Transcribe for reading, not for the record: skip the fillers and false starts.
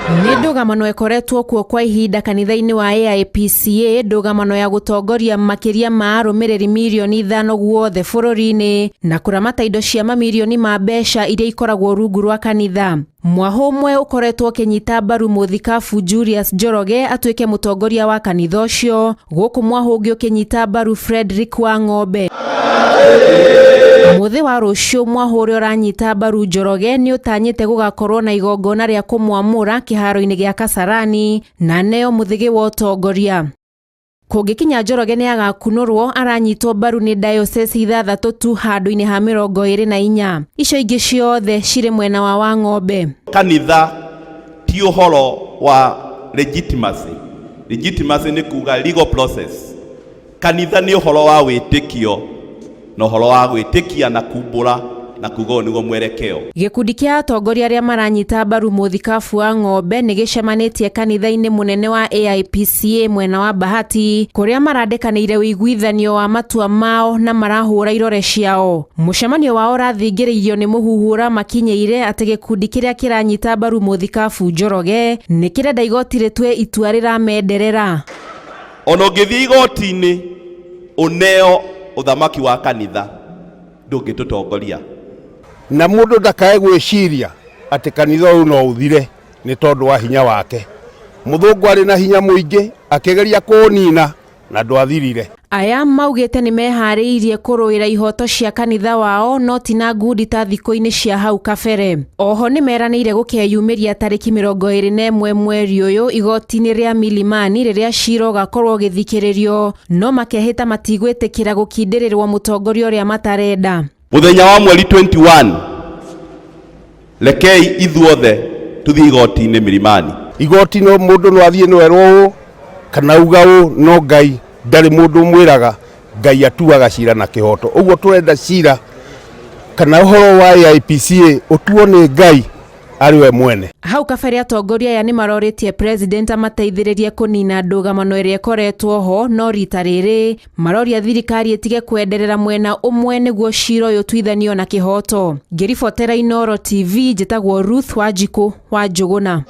Nĩ ndũgamano ĩkoretwo kuo kwa ihinda kanitha-inĩ wa AIPCA, ndũgamano ya gũtongoria makĩria ma arũmĩrĩri mirioni 5 guothe bũrũri-inĩ na kũramata indo cia mamirioni ma mbeca iria ikoragwo rungu rwa kanitha. Mwahũ ũmwe ũkoretwo ũkĩnyita mbaru mũthikabu Julius Njoroge atuĩke mũtongoria wa kanitha ũcio, gũkũ mwahũ ũngĩ ũkĩnyita mbaru Frederick Wang'ombe. Mũthĩ wa rũciũ mwahũ ũrĩa ũranyita mbaru Njoroge nĩ ũtanyĩte gũgakorwo na igongona rĩa kũmwamũra kĩharo-inĩ gĩa Kasarani na neo mũthĩgĩ wa ũtongoria. Kũngĩkinya Njoroge nĩ agakunũrwo aranyitwo mbaru nĩ diocese 6 tu handũ-inĩ ha 24. Icio ingĩ ciothe cirĩ mwena wa Wang'ombe. Kanitha ti ũhoro wa legitimacy. Legitimacy nĩ kuga legal process. Kanitha nĩ ũhoro wa wĩtĩkio na ũhoro wa gwĩtĩkia na kumbũra na kuga ũyũ nĩguo mwerekeo. Gĩkundi kĩa atongoria arĩa maranyita mbaru mũthikabu wa Ng'ombe nĩ gĩcemanĩtie kanitha-inĩ mũnene wa AIPCA mwena wa Bahati kũrĩa marandĩkanĩire ũiguithanio wa matua mao na marahũra irore ciao. Mũcemanio wao ũrathingĩrĩirio nĩ mũhuhu ũramakinyĩire atĩ gĩkundi kĩrĩa kĩranyita mbaru mũthikabu Njoroge nĩ kĩrenda igoti rĩtue itua rĩramenderera. Ona ũngĩthiĩ igoti-inĩ ũneo ũthamaki wa kanitha ndũngĩtũtongoria. Na mũndũ ndakae gwĩciria atĩ kanitha ũyũ no ũthire nĩ tondũ wa hinya wake. Mũthũngũ arĩ na hinya mũingĩ akĩgeria kũũnina na ndwathirire. Aya maugĩte nĩ meharĩirie kũrũĩra ihoto cia kanitha wao no ti na ngundi ta thikũ-inĩ cia hau kabere. Oho nĩ meranĩire gũkeyumĩria tarĩki 21 mweri ũyũ igoti-inĩ rĩa Milimani rĩrĩa cira ũgakorwo ũgĩthikĩrĩrio, no makehĩta matigwĩtĩkĩra gũkindĩrĩrwo mũtongoria ũrĩa matarenda. Mũthenya wa mweri 21 rekei ithuothe tuthiĩ igoti-inĩ Milimani. Igoti no mũndũ no athiĩ no erwo ũũ kana uga ũũ, no Ngai ndarĩ mũndũ ũmwĩraga. Ngai atuaga cira na kĩhoto. Ũguo tũrenda cira kana ũhoro wa AIPCA ũtuo nĩ Ngai arĩ we mwene. Hau kabere atongoria aya nĩ marorĩtie president amateithĩrĩrie kũnina ndũgamano ĩrĩa ĩkoretwo ho, no rita rĩrĩ maroria thirikari ĩtige kwenderera mwena ũmwe nĩguo cira ũyũ ũtuithanio na kĩhoto. Ngĩribotera Inooro TV njĩtagwo Ruth Wanjikũ wa Njũgũna.